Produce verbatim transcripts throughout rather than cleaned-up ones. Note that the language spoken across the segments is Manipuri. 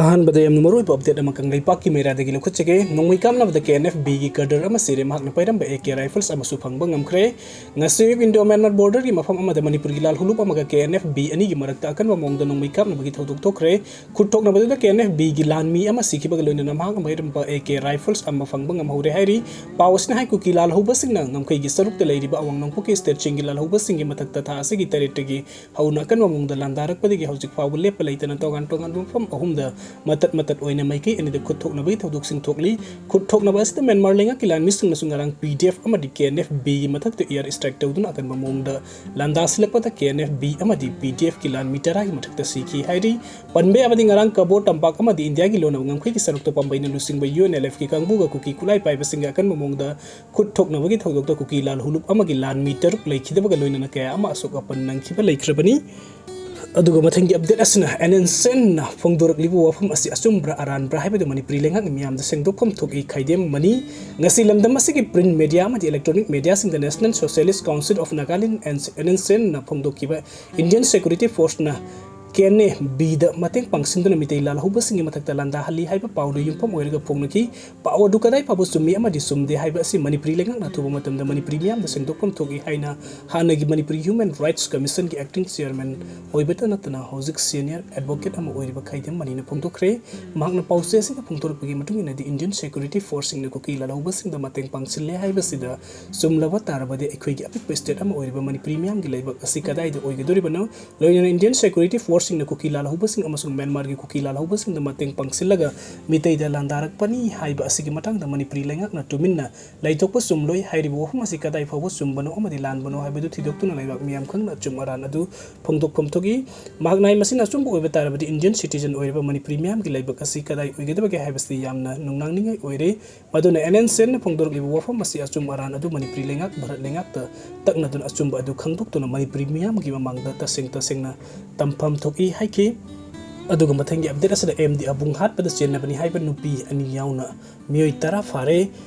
ꯑꯍꯥꯟꯕꯗ ꯌꯥꯝꯅ ꯃꯔꯨꯑꯣꯏꯕ ꯑꯞꯗꯦꯠ ꯑꯃ ꯀꯪꯂꯩꯄꯥꯛꯀꯤ ꯃꯩꯔꯥꯗꯒꯤ ꯂꯧꯈꯠꯆꯒꯦ꯫ ꯅꯣꯡꯃꯩ ꯀꯥꯞꯅꯕꯗ ꯀꯦ ꯑꯦꯟ ꯑꯦꯐ ꯕꯤꯒꯤ ꯀꯗꯔ ꯑꯃ ꯁꯤꯔꯦ꯫ ꯃꯍꯥꯛꯅ ꯄꯥꯏꯔꯝꯕ ꯑꯦ ꯀꯦ ꯔꯥꯏꯐꯜꯁ ꯑꯃꯁꯨ ꯐꯪꯕ ꯉꯝꯈ꯭ꯔꯦ꯫ ꯉꯁꯤ ꯑꯌꯨꯛ ꯏꯟꯗꯣ ꯃ꯭ꯌꯥꯟꯃꯥꯔ ꯕꯣꯔꯗꯔꯒꯤ ꯃꯐꯝ ꯑꯃꯗ ꯃꯅꯤꯄꯨꯔꯒꯤ ꯂꯥꯜꯍꯧꯂꯨꯞ ꯑꯃꯒ ꯀꯦ ꯑꯦꯟ ꯑꯦꯐ ꯕꯤ ꯑꯅꯤꯒꯤ ꯃꯔꯛꯇ ꯑꯀꯟꯕ ꯃꯑꯣꯡꯗ ꯅꯣꯡꯃꯩ ꯀꯥꯞꯅꯕꯒꯤ ꯊꯧꯗꯣꯛ ꯊꯣꯛꯈ꯭ꯔꯦ꯫ ꯈꯨꯠ ꯊꯣꯛꯅꯕꯗꯨꯗ ꯀꯦ ꯑꯦꯟ ꯑꯦꯐ ꯕꯤꯒꯤ ꯂꯥꯟꯃꯤ ꯑꯃ ꯁꯤꯈꯤꯕꯒ ꯂꯣꯏꯅꯅ ꯃꯍꯥꯛꯅ ꯄꯥꯏꯔꯝꯕ ꯑꯦ ꯀꯦ ꯔꯥꯏꯐꯜꯁ ꯑꯃ ꯐꯪꯕ ꯉꯝꯍꯧꯔꯦ ꯍꯥꯏꯔꯤ꯫ ꯄꯥꯎ ꯑꯁꯤꯅ ꯍꯥꯏ ꯀꯨꯀꯤ ꯂꯥꯜꯍꯧꯕꯁꯤꯡꯅ ꯉꯝꯈꯩꯒꯤ ꯁꯔꯨꯛꯇ ꯂꯩꯔꯤꯕ ꯑꯋꯥꯡ ꯅꯣꯡꯄꯣꯛꯀꯤ ꯁ꯭ꯇꯦꯠꯁꯤꯡꯒꯤ ꯂꯥꯜꯍꯧꯕꯁꯤꯡꯒꯤ ꯃꯊꯛꯇ ꯊꯥ ꯑꯁꯤꯒꯤ ꯇꯔꯦꯠꯇꯒꯤ ꯍꯧꯅ ꯑꯀꯟꯕ ꯃꯑꯣꯡꯗ ꯂꯥꯟꯗꯥꯔꯛꯄꯗꯒꯤ ꯍꯧꯖꯤꯛ ꯐꯥꯎꯕ ꯂꯦꯞꯄ ꯂꯩꯇꯅ ꯇꯣꯉꯥꯟ ꯇꯣꯉꯥꯟꯕ ꯃꯐꯝ ꯑꯍꯨꯝꯗ ꯃꯇꯠ ꯃꯇꯠ ꯑꯣꯏꯅ ꯃꯥꯏꯀꯩ ꯑꯅꯤꯗ ꯈꯨꯠ ꯊꯣꯛꯅꯕꯒꯤ ꯊꯧꯗꯣꯛꯁꯤꯡ ꯊꯣꯛꯂꯤ꯫ ꯈꯨꯠ ꯊꯣꯛꯅꯕ ꯑꯁꯤꯗ ꯃ꯭ꯌꯥꯟꯃꯥꯔ ꯂꯩꯉꯥꯛꯀꯤ ꯂꯥꯟꯃꯤꯁꯤꯡꯅꯁꯨ ꯉꯔꯥꯡ ꯄꯤ ꯗꯤ ꯑꯦꯐ ꯑꯃꯗꯤ ꯀꯦ ꯑꯦꯟ ꯑꯦꯐ ꯕꯤꯒꯤ ꯃꯊꯛꯇ ꯑꯦꯌꯔ ꯁ꯭ꯇ꯭ꯔꯥꯏꯛ ꯇꯧꯗꯨꯅ ꯑꯀꯟꯕ ꯃꯑꯣꯡꯗ ꯂꯥꯟꯗꯥꯁꯤꯜꯂꯛꯄꯗ ꯀꯦ ꯑꯦꯟ ꯑꯦꯐ ꯕꯤ ꯑꯃꯗꯤ ꯄꯤ ꯗꯤ ꯑꯦꯐꯀꯤ ꯂꯥꯟꯃꯤ ꯇꯔꯥꯒꯤ ꯃꯊꯛꯇ ꯁꯤꯈꯤ ꯍꯥꯏꯔꯤ꯫ ꯄꯟꯕ ꯌꯥꯕꯗꯤ ꯉꯔꯥꯡ ꯀꯕꯣ ꯇꯝꯄꯥꯛ ꯑꯃꯗꯤ ꯏꯟꯗꯤꯌꯥꯒꯤ ꯂꯣꯟꯅꯕ ꯉꯝꯈꯩꯒꯤ ꯁꯔꯨꯛꯇ ꯄꯥꯝꯕꯩꯅ ꯂꯨꯆꯤꯡꯕ ꯌꯨ ꯑꯦꯟ ꯑꯦꯜ ꯑꯦꯐꯀꯤ ꯀꯥꯡꯕꯨꯒ ꯀꯨꯀꯤ ꯈꯨꯠꯂꯥꯏ ꯄꯥꯏꯕꯁꯤꯡꯒ ꯑꯀꯟꯕ ꯃꯑꯣꯡꯗ ꯈꯨꯠ ꯊꯣꯛꯅꯕꯒꯤ ꯊꯧꯗꯣꯛꯇ ꯀꯨꯀꯤ ꯂꯥꯜꯍꯧꯂꯨꯞ ꯑꯃꯒꯤ ꯂꯥꯟꯃꯤ ꯇꯔꯨꯛ ꯂꯩꯈꯤꯗꯕꯒ ꯂꯣꯏꯅꯅ ꯀꯌꯥ ꯑꯃ ꯑꯁꯣꯛ ꯑꯄꯟ ꯅꯪꯈꯤꯕ ꯂꯩꯈ꯭ꯔꯕꯅꯤ꯫ ꯑꯗꯨꯒ ꯃꯊꯪꯒꯤ ꯑꯞꯗꯦꯠ ꯑꯁꯤꯅ ꯑꯦꯟ ꯑꯦꯟ ꯁꯦꯟꯅ ꯐꯣꯡꯗꯣꯔꯛꯂꯤꯕ ꯋꯥꯐꯝ ꯑꯁꯤ ꯑꯆꯨꯝꯕ꯭ꯔꯥ ꯑꯔꯥꯟꯕ꯭ꯔꯥ ꯍꯥꯏꯕꯗꯨ ꯃꯅꯤꯄꯨꯔꯤ ꯂꯩꯉꯥꯛꯅ ꯃꯤꯌꯥꯝꯗ ꯁꯦꯡꯗꯣꯛꯐꯝ ꯊꯣꯛꯏ ꯈꯥꯏꯗꯦꯝ ꯃꯅꯤ꯫ ꯉꯁꯤ ꯂꯝꯗꯝ ꯑꯁꯤꯒꯤ ꯄ꯭ꯔꯤꯟ ꯃꯦꯗꯤꯌꯥ ꯑꯃꯗꯤ ꯏꯂꯦꯛꯇ꯭ꯔꯣꯅꯤꯛ ꯃꯦꯗꯤꯌꯥꯁꯤꯡꯗ national socialist council of Nagaland, N N ꯁꯦꯟꯅ ꯐꯣꯡꯗꯣꯛꯈꯤꯕ ꯏꯟꯗꯤꯌꯟ ꯁꯦꯀ꯭ꯌꯨꯔꯤꯇꯤ ꯐꯣꯔꯁꯅ ꯀꯦ ꯑꯦꯟ ꯑꯦ ꯕꯤꯗ ꯃꯇꯦꯡ ꯄꯥꯡꯁꯤꯟꯗꯨꯅ ꯃꯤꯇꯩ ꯂꯥꯜꯍꯧꯕꯁꯤꯡꯒꯤ ꯃꯊꯛꯇ ꯂꯥꯟꯗꯥꯍꯜꯂꯤ ꯍꯥꯏꯕ ꯄꯥꯎꯗꯨ ꯌꯨꯝꯐꯝ ꯑꯣꯏꯔꯒ ꯐꯣꯡꯅꯈꯤ꯫ ꯄꯥꯎ ꯑꯗꯨ ꯀꯗꯥꯏ ꯐꯥꯎꯕ ꯆꯨꯝꯃꯤ ꯑꯃꯗꯤ ꯆꯨꯝꯗꯦ ꯍꯥꯏꯕ ꯑꯁꯤ ꯃꯅꯤꯄꯨꯔꯤ ꯂꯩꯉꯥꯛꯅ ꯑꯊꯨꯕ ꯃꯇꯝꯗ ꯃꯅꯤꯄꯨꯔꯤ ꯃꯤꯌꯥꯝꯗ ꯁꯦꯡꯗꯣꯛꯐꯝ ꯊꯣꯛꯏ ꯍꯥꯏꯅ ꯍꯥꯟꯅꯒꯤ ꯃꯅꯤꯄꯨꯔꯤ ꯍ꯭ꯌꯨꯃꯦꯟ ꯔꯥꯏꯠꯁ ꯀꯃꯤꯁꯟꯒꯤ ꯑꯦꯛꯇꯤꯡ ꯆꯤꯌꯔꯃꯦꯟ ꯑꯣꯏꯕꯇ ꯅꯠꯇꯅ ꯍꯧꯖꯤꯛ ꯁꯦꯅꯤꯌꯔ ꯑꯦꯗꯚꯣꯀꯦꯠ ꯑꯃ ꯑꯣꯏꯔꯤꯕ ꯈꯥꯏꯗꯦꯝ ꯃꯅꯤꯅ ꯐꯣꯡꯗꯣꯛꯈ꯭ꯔꯦ꯫ ꯃꯍꯥꯛꯅ ꯄꯥꯎꯆꯦ ꯑꯁꯤꯗ ꯐꯣꯡꯗꯣꯔꯛꯄꯒꯤ ꯃꯇꯨꯡ ꯏꯟꯅꯗꯤ ꯏꯟꯗꯤꯌꯟ ꯁꯦꯀ꯭ꯌꯨꯔꯤꯇꯤ ꯐꯣꯔꯁꯁꯤꯡꯅ ꯀꯨꯀꯤ ꯂꯥꯜꯍꯧꯕꯁꯤꯡꯗ ꯃꯇꯦꯡ ꯄꯥꯡꯁꯤꯜꯂꯦ ꯍꯥꯏꯕꯁꯤꯗ ꯆꯨꯝꯂꯕ ꯇꯥꯔꯕꯗꯤ ꯑꯩꯈꯣꯏꯒꯤ ꯑꯄꯤꯛꯄ ꯁ꯭ꯇꯦꯠ ꯑꯃ ꯑꯣꯏꯔꯤꯕ ꯃꯅꯤꯄꯨꯔꯤ ꯃꯤꯌꯥꯝꯒꯤ ꯂꯩꯕꯥꯛ ꯑꯁꯤ ꯀꯗꯥꯏꯗ ꯑꯣꯏꯒꯗꯧꯔꯤꯕꯅꯣ? ꯂꯣꯏꯅꯅ ꯏꯟꯗꯤꯌꯟ ꯁꯦꯀ꯭ꯌꯨꯔꯤꯇꯤ ꯐꯣꯔꯁꯁꯤꯡꯅ ꯀꯨꯀꯤ ꯂꯥꯜꯍꯧꯕꯁꯤꯡ ꯑꯃꯁꯨꯡ ꯃ꯭ꯌꯥꯟꯃꯥꯔꯒꯤ ꯀꯨꯀꯤ ꯂꯥꯜꯍꯧꯕꯁꯤꯡꯗ ꯃꯇꯦꯡ ꯄꯥꯡꯁꯤꯜꯂꯒ ꯃꯤꯇꯩꯗ ꯂꯥꯟꯗꯥꯔꯛꯄꯅꯤ ꯍꯥꯏꯕ ꯑꯁꯤꯒꯤ ꯃꯇꯥꯡꯗ ꯃꯅꯤꯄꯨꯔꯤ ꯂꯩꯉꯥꯛꯅ ꯇꯨꯃꯤꯟꯅ ꯂꯩꯊꯣꯛꯄ ꯆꯨꯝꯂꯣꯏ꯫ ꯍꯥꯏꯔꯤꯕ ꯋꯥꯐꯝ ꯑꯁꯤ ꯀꯗꯥꯏ ꯐꯥꯎꯕ ꯆꯨꯝꯕꯅꯣ ꯑꯃꯗꯤ ꯂꯥꯟꯕꯅꯣ ꯍꯥꯏꯕꯗꯨ ꯊꯤꯗꯣꯛꯇꯨꯅ ꯂꯩꯕꯥꯛ ꯃꯤꯌꯥꯝ ꯈꯪꯅ ꯑꯆꯨꯝ ꯑꯔꯥꯟ ꯑꯗꯨ ꯐꯣꯡꯗꯣꯛꯐꯝ ꯊꯣꯛꯏ꯫ ꯃꯍꯥꯛꯅ ꯍꯥꯏ, ꯃꯁꯤꯅ ꯑꯆꯨꯝꯕ ꯑꯣꯏꯕ ꯇꯥꯔꯕꯗꯤ ꯏꯟꯗꯤꯌꯟ ꯁꯤꯇꯤꯖꯟ ꯑꯣꯏꯔꯤꯕ ꯃꯅꯤꯄꯨꯔꯤ ꯃꯤꯌꯥꯝꯒꯤ ꯂꯩꯕꯥꯛ ꯑꯁꯤ ꯀꯗꯥꯏ ꯑꯣꯏꯒꯗꯕꯒꯦ ꯍꯥꯏꯕꯁꯤ ꯌꯥꯝꯅ ꯅꯨꯡꯅꯥꯡꯅꯤꯡꯉꯥꯏ ꯑꯣꯏꯔꯦ꯫ ꯃꯗꯨꯅ ꯑꯦꯟ ꯑꯦꯟ ꯁꯦꯟꯅ ꯐꯣꯡꯗꯣꯔꯛꯂꯤꯕ ꯋꯥꯐꯝ ꯑꯁꯤ ꯑꯆꯨꯝ ꯑꯔꯥꯟ ꯑꯗꯨ ꯃꯅꯤꯄꯨꯔꯤ ꯂꯩꯉꯥꯛ, ꯚꯥꯔꯠ ꯂꯩꯉꯥꯛꯇ ꯇꯛꯅꯗꯨꯅ ꯑꯆꯨꯝꯕ ꯑꯗꯨ ꯈꯪꯗꯣꯛꯇꯨꯅ ꯃꯅꯤꯄꯨꯔꯤ ꯃꯤꯌꯥꯝꯒꯤ ꯃꯃꯥꯡꯗ ꯇꯁꯦꯡ ꯇꯁꯦꯡꯅ ꯇꯝꯐꯝ ꯊꯣꯛꯏ ꯍꯥꯏꯈꯤ꯫ ꯑꯗꯨꯒ ꯃꯊꯪꯒꯤ ꯑꯞꯗꯦꯠ ꯑꯁꯤꯗ ꯑꯦꯝ ꯗꯤ ꯑꯕꯨꯡ ꯍꯥꯠꯄꯗ ꯆꯦꯟꯅꯕꯅꯤ ꯍꯥꯏꯕ ꯅꯨꯄꯤ ꯑꯅꯤ ꯌꯥꯎꯅ ꯃꯤꯑꯣꯏ ꯇꯔꯥ ꯐꯥꯔꯦ꯫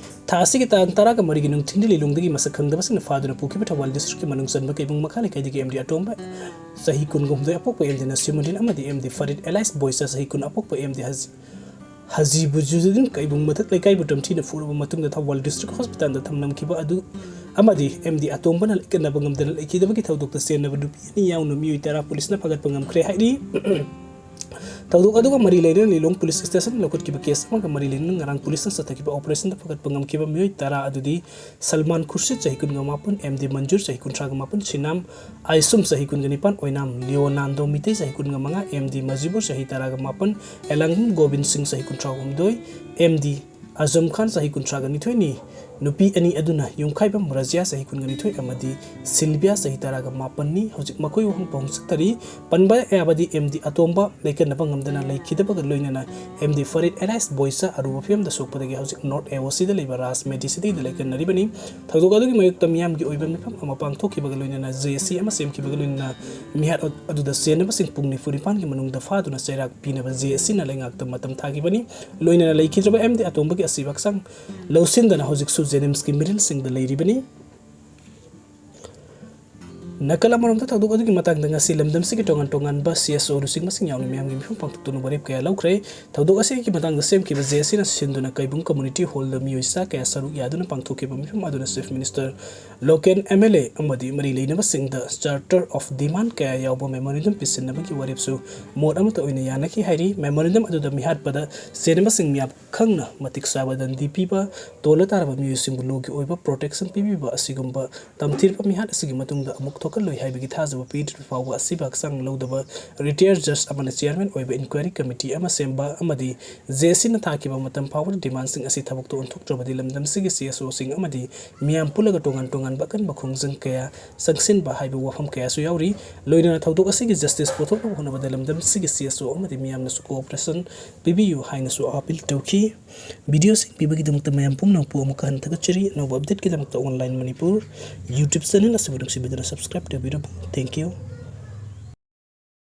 ꯊꯥ ꯑꯁꯤꯒꯤ ꯇꯥꯡ ꯇꯔꯥꯒ ꯃꯔꯤꯒꯤ ꯅꯨꯡꯊꯤꯜꯗ ꯂꯤꯂꯣꯡꯗꯒꯤ ꯃꯁꯛ ꯈꯪꯗꯕꯁꯤꯡꯅ ꯐꯥꯗꯨꯅ ꯄꯨꯈꯤꯕ ꯊꯧꯕꯥꯜ ꯗꯤꯁꯇ꯭ꯔꯤꯛꯀꯤ ꯃꯅꯨꯡ ꯆꯟꯕ ꯀꯩꯕꯨꯡ ꯃꯈꯥ ꯂꯩꯀꯥꯏꯗꯒꯤ ꯑꯦꯝ ꯗꯤ ꯑꯇꯣꯝꯕ ꯆꯍꯤ ꯀꯨꯟꯒ ꯍꯨꯝꯗꯣꯏ ꯑꯄꯣꯛꯄ ꯑꯦꯝ ꯗꯤ ꯅꯁꯤꯃꯨꯗꯤꯟ ꯑꯃꯗꯤ ꯑꯦꯝ ꯗꯤ ꯐꯔꯤꯗ ꯑꯦꯂꯥꯏꯁ ꯕꯣꯏꯁꯥ ꯆꯍꯤ ꯀꯨꯟ ꯑꯄꯣꯛꯄ ꯑꯦꯝ ꯗꯤ ꯍꯖꯤ ꯍꯖꯤꯕꯨꯖꯨꯗꯤꯟ ꯀꯩꯕꯨꯡ ꯃꯊꯛ ꯂꯩꯀꯥꯏꯕꯨ ꯇꯝꯊꯤꯅ ꯐꯨꯔꯕ ꯃꯇꯨꯡꯗ ꯊꯧꯕꯥꯜ ꯗꯤꯁꯇ꯭ꯔꯤꯛ ꯍꯣꯁꯄꯤꯇꯥꯜꯗ ꯊꯝꯂꯝꯈꯤꯕ ꯑꯗꯨ ꯑꯃꯗꯤ ꯑꯦꯝ ꯗꯤ ꯑꯇꯣꯝꯕꯅ ꯂꯦꯡꯒꯟꯅꯕ ꯉꯝꯗꯅ ꯂꯩꯈꯤꯗꯕꯒꯤ ꯊꯧꯗꯣꯛꯇ ꯆꯦꯟꯅꯕ ꯅꯨꯄꯤ ꯑꯅꯤ ꯌꯥꯎꯅ ꯃꯤꯑꯣꯏ ꯇꯔꯥ ꯄꯨꯂꯤꯁꯅ ꯐꯥꯒꯠꯄ ꯉꯝꯈ꯭ꯔꯦ ꯍꯥꯏꯔꯤ꯫ ꯊꯧꯗꯣꯛ ꯑꯗꯨꯒ ꯃꯔꯤ ꯂꯩꯅꯅ ꯂꯤꯂꯣꯡ ꯄꯨꯂꯤꯁ ꯁ꯭ꯇꯦꯁꯟꯗ ꯂꯧꯈꯠꯈꯤꯕ ꯀꯦꯁ ꯑꯃꯒ ꯃꯔꯤ ꯂꯩꯅꯅ ꯉꯔꯥꯡ ꯄꯨꯂꯤꯁꯅ ꯆꯠꯊꯈꯤꯕ ꯑꯣꯄꯔꯦꯁꯟꯗ ꯐꯥꯒꯠꯄ ꯉꯝꯈꯤꯕ ꯃꯤꯑꯣꯏ ꯇꯔꯥ ꯑꯗꯨꯗꯤ ꯁꯜꯃꯥꯟ ꯈꯨꯔꯁꯤꯗ ꯆꯍꯤ ꯀꯨꯟꯒ ꯃꯥꯄꯟ, ꯑꯦꯝ ꯗꯤ ꯃꯟꯖꯨꯔ ꯆꯍꯤ ꯀꯨꯟꯊ꯭ꯔꯥꯒ ꯃꯥꯄꯟ, ꯁꯤꯅꯥꯝ ꯑꯥꯏꯁꯨꯝ ꯆꯍꯤ ꯀꯨꯟꯒ ꯅꯤꯄꯥꯟ, ꯑꯣꯏꯅꯥꯝ ꯂꯤꯑꯣꯅꯥꯟꯗꯣ ꯃꯤꯇꯩ ꯆꯍꯤ ꯀꯨꯟꯒ ꯃꯉꯥ, ꯑꯦꯝ ꯗꯤ ꯃꯖꯤꯕꯨꯔ ꯆꯍꯤ ꯇꯔꯥꯒ ꯃꯥꯄꯟ, ꯑꯦꯂꯥꯡꯕꯝ ꯒꯣꯕꯤꯟ ꯁꯤꯡ ꯆꯍꯤ ꯀꯨꯟꯊ꯭ꯔꯥ ꯍꯨꯝꯗꯣꯏ, ꯑꯦꯝ ꯗꯤ ꯑꯖꯝ ꯈꯥꯟ ꯆꯍꯤ ꯀꯨꯟꯊ꯭ꯔꯥꯒ ꯅꯤꯊꯣꯏꯅꯤ꯫ ꯅꯨꯄꯤ ꯑꯅꯤ ꯑꯗꯨꯅ ꯌꯨꯝꯈꯥꯏꯕꯝ ꯔꯖꯤꯌꯥ ꯆꯍꯤ ꯀꯨꯟꯒ ꯅꯤꯊꯣꯏ ꯑꯃꯗꯤ ꯁꯤꯜꯕꯤꯌꯥ ꯆꯍꯤ ꯇꯔꯥꯒ ꯃꯥꯄꯟꯅꯤ꯫ ꯍꯧꯖꯤꯛ ꯃꯈꯣꯏ ꯋꯥꯍꯪ ꯄꯥꯎꯍꯪ ꯆꯠꯊꯔꯤ꯫ ꯄꯟꯕ ꯌꯥꯕꯗꯤ ꯑꯦꯝ ꯗꯤ ꯑꯇꯣꯝꯕ ꯂꯩꯀꯟꯅꯕ ꯉꯝꯗꯅ ꯂꯩꯈꯤꯗꯕꯒ ꯂꯣꯏꯅꯅ ꯑꯦꯝ ꯗꯤ ꯐꯔꯤꯗ ꯑꯦꯂꯥꯏꯁ ꯕꯣꯏꯁꯥ ꯑꯔꯨꯕ ꯐꯤꯕꯝꯗ ꯁꯣꯛꯄꯗꯒꯤ ꯍꯧꯖꯤꯛ ꯅꯣꯔꯠ ꯑꯦ ꯑꯣ ꯁꯤꯗ ꯂꯩꯕ ꯔꯥꯖ ꯃꯦꯗꯤ ꯁꯤꯇꯤꯗ ꯂꯩꯀꯟꯅꯔꯤꯕꯅꯤ꯫ ꯊꯧꯗꯣꯛ ꯑꯗꯨꯒꯤ ꯃꯥꯌꯣꯛꯇ ꯃꯤꯌꯥꯝꯒꯤ ꯑꯣꯏꯕ ꯃꯤꯐꯝ ꯑꯃ ꯄꯥꯡꯊꯣꯛꯈꯤꯕꯒ ꯂꯣꯏꯅꯅ ꯖꯦ ꯑꯦ ꯁꯤ ꯑꯃ ꯁꯦꯝꯈꯤꯕꯒ ꯂꯣꯏꯅꯅ ꯃꯤꯍꯥꯠ ꯑꯗꯨꯗ ꯆꯦꯟꯅꯕꯁꯤꯡ ꯄꯨꯡ ꯅꯤꯐꯨ ꯅꯤꯄꯥꯟꯒꯤ ꯃꯅꯨꯡꯗ ꯐꯥꯗꯨꯅ ꯆꯩꯔꯥꯛ ꯄꯤꯅꯕ ꯖꯦ ꯑꯦ ꯁꯤꯅ ꯂꯩꯉꯥꯛꯇ ꯃꯇꯝ ꯊꯥꯈꯤꯕꯅꯤ꯫ ꯂꯣꯏꯅꯅ ꯂꯩꯈꯤꯗ꯭ꯔꯕ ꯑꯦꯝ ꯗꯤ ꯑꯇꯣꯝꯕꯒꯤ ꯑꯁꯤꯕ ꯍꯛꯆꯥꯡ ꯂꯧꯁꯤꯟꯗꯅ ꯍꯧꯖꯤꯛꯁꯨ ꯖꯦꯅꯤꯝꯁꯀꯤ ꯃꯤꯔꯤꯜꯁꯤꯡꯗ ꯂꯩꯔꯤꯕꯅꯤ꯫ ꯅꯥꯀꯜ ꯑꯃꯔꯣꯝꯗ ꯊꯧꯗꯣꯛ ꯑꯗꯨꯒꯤ ꯃꯇꯥꯡꯗ ꯉꯁꯤ ꯂꯝꯗꯝꯁꯤꯒꯤ ꯇꯣꯉꯥꯟ ꯇꯣꯉꯥꯟꯕ ꯁꯤ ꯑꯦꯁ ꯑꯣ ꯂꯨꯆꯤꯡꯕꯁꯤꯡ ꯌꯥꯎꯅ ꯃꯤꯌꯥꯝꯒꯤ ꯃꯤꯐꯝ ꯄꯥꯡꯊꯣꯛꯇꯨꯅ ꯋꯥꯔꯦꯞ ꯀꯌꯥ ꯂꯧꯈ꯭ꯔꯦ꯫ ꯊꯧꯗꯣꯛ ꯑꯁꯤꯒꯤ ꯃꯇꯥꯡꯗ ꯁꯦꯝꯈꯤꯕ ꯖꯦ ꯑꯦ ꯁꯤꯅ ꯁꯤꯟꯗꯨꯅ ꯀꯩꯕꯨꯡ ꯀꯝꯃ꯭ꯌꯨꯅꯤꯇꯤ ꯍꯣꯜꯗ ꯃꯤꯑꯣꯏ ꯆꯥ ꯀꯌꯥ ꯁꯔꯨꯛ ꯌꯥꯗꯨꯅ ꯄꯥꯡꯊꯣꯛꯈꯤꯕ ꯃꯤꯐꯝ ꯑꯗꯨꯅ chief minister, local M L A ꯑꯃꯗꯤ ꯃꯔꯤ ꯂꯩꯅꯕꯁꯤꯡꯗ ꯆꯥꯔꯇꯔ ꯑꯣꯐ ꯗꯤꯃꯥꯟ ꯀꯌꯥ ꯌꯥꯎꯕ ꯃꯦꯃꯣꯔꯦꯟꯗꯝ ꯄꯤꯁꯤꯟꯅꯕꯒꯤ ꯋꯥꯔꯦꯞꯁꯨ ꯃꯣꯠ ꯑꯃꯠꯇ ꯑꯣꯏꯅ ꯌꯥꯅꯈꯤ ꯍꯥꯏꯔꯤ꯫ ꯃꯦꯃꯣꯔꯦꯟꯗꯝ ꯑꯗꯨꯗ ꯃꯤꯍꯥꯠꯄꯗ ꯆꯦꯟꯅꯕꯁꯤꯡ ꯃꯤꯌꯥꯝ ꯈꯪꯅ ꯃꯇꯤꯛ ꯆꯥꯕ ꯗꯟꯗꯤ ꯄꯤꯕ, ꯇꯣꯜꯂ ꯇꯥꯔꯕ ꯃꯤꯑꯣꯏꯁꯤꯡꯕꯨ ꯂꯣꯒꯤ ꯑꯣꯏꯕ ꯄ꯭ꯔꯣꯇꯦꯛꯁꯟ ꯄꯤꯕꯤꯕ ꯑꯁꯤꯒꯨꯝꯕ ꯇꯝꯊꯤꯔꯕ ꯃꯤꯍꯥꯠ ꯑꯁꯤꯒꯤ ꯃꯇꯨꯡꯗ ꯑꯃꯨꯛ ꯊꯣꯛꯍꯜꯂꯣꯏ ꯍꯥꯏꯕꯒꯤ ꯊꯥꯖꯕ ꯄꯤꯗ꯭ꯔꯤꯕ ꯐꯥꯎꯕ ꯑꯁꯤꯕ ꯍꯛꯆꯥꯡ ꯂꯧꯗꯕ ꯔꯤꯇꯥꯌꯔ ꯖꯖ ꯑꯃꯅ ꯆꯤꯌꯔꯃꯦꯟ ꯑꯣꯏꯕ ꯏꯟꯀ꯭ꯋꯥꯏꯔꯤ ꯀꯃꯤꯇꯤ ꯑꯃ ꯁꯦꯝꯕ ꯑꯃꯗꯤ ꯖꯦ ꯑꯦ ꯁꯤꯅ ꯊꯥꯈꯤꯕ ꯃꯇꯝ ꯐꯥꯎꯕꯗ ꯗꯤꯃꯥꯟꯁꯤꯡ ꯑꯁꯤ ꯊꯕꯛꯇ ꯑꯣꯟꯊꯣꯛꯇ꯭ꯔꯕꯗꯤ ꯂꯝꯗꯝꯁꯤꯒꯤ ꯁꯤ ꯑꯦꯁ ꯑꯣꯁꯤꯡ ꯑꯃꯗꯤ ꯃꯤꯌꯥꯝ ꯄꯨꯜꯂꯒ ꯇꯣꯉꯥꯟ ꯇꯣꯉꯥꯟꯕ ꯑꯀꯟꯕ ꯈꯣꯡꯖꯪ ꯀꯌꯥ ꯆꯪꯁꯤꯟꯕ ꯍꯥꯏꯕ ꯋꯥꯐꯝ ꯀꯌꯥꯁꯨ ꯌꯥꯎꯔꯤ꯫ ꯂꯣꯏꯅꯅ ꯊꯧꯗꯣꯛ ꯑꯁꯤꯒꯤ ꯖꯁꯇꯤꯁ ꯄꯨꯊꯣꯛꯅꯕ ꯍꯣꯠꯅꯕꯗ ꯂꯝꯗꯝꯁꯤꯒꯤ ꯁꯤ ꯑꯦꯁ ꯑꯣ ꯑꯃꯗꯤ ꯃꯤꯌꯥꯝꯅꯁꯨ ꯀꯣꯑꯣꯄꯔꯦꯁꯟ ꯄꯤꯕꯤꯌꯨ ꯍꯥꯏꯅꯁꯨ ꯑꯥꯄꯤꯜ ꯇꯧꯈꯤ꯫ ꯚꯤꯗꯤꯑꯣꯁꯤꯡ ꯄꯤꯕꯒꯤꯗꯃꯛꯇ ꯃꯌꯥꯝ ꯄꯨꯝꯅꯃꯛꯄꯨ ꯑꯃꯨꯛꯀ ꯍꯟꯅ ꯊꯥꯒꯠꯆꯔꯤ꯫ ꯑꯅꯧꯕ ꯑꯞꯗꯦꯠꯀꯤꯗꯃꯛꯇ ꯑꯣꯟꯂꯥꯏꯟ ꯃꯅꯤꯄꯨꯔ ꯌꯨꯇ꯭ꯌꯨꯕ ꯆꯦꯅꯦꯜ ꯑꯁꯤꯕꯨ ꯅꯨꯡꯁꯤꯕꯤꯗꯨꯅ ꯁꯕꯁꯀ꯭ꯔꯥꯏꯕ ꯇꯧꯕꯤꯔꯝꯃꯨ꯫ Thank you꯫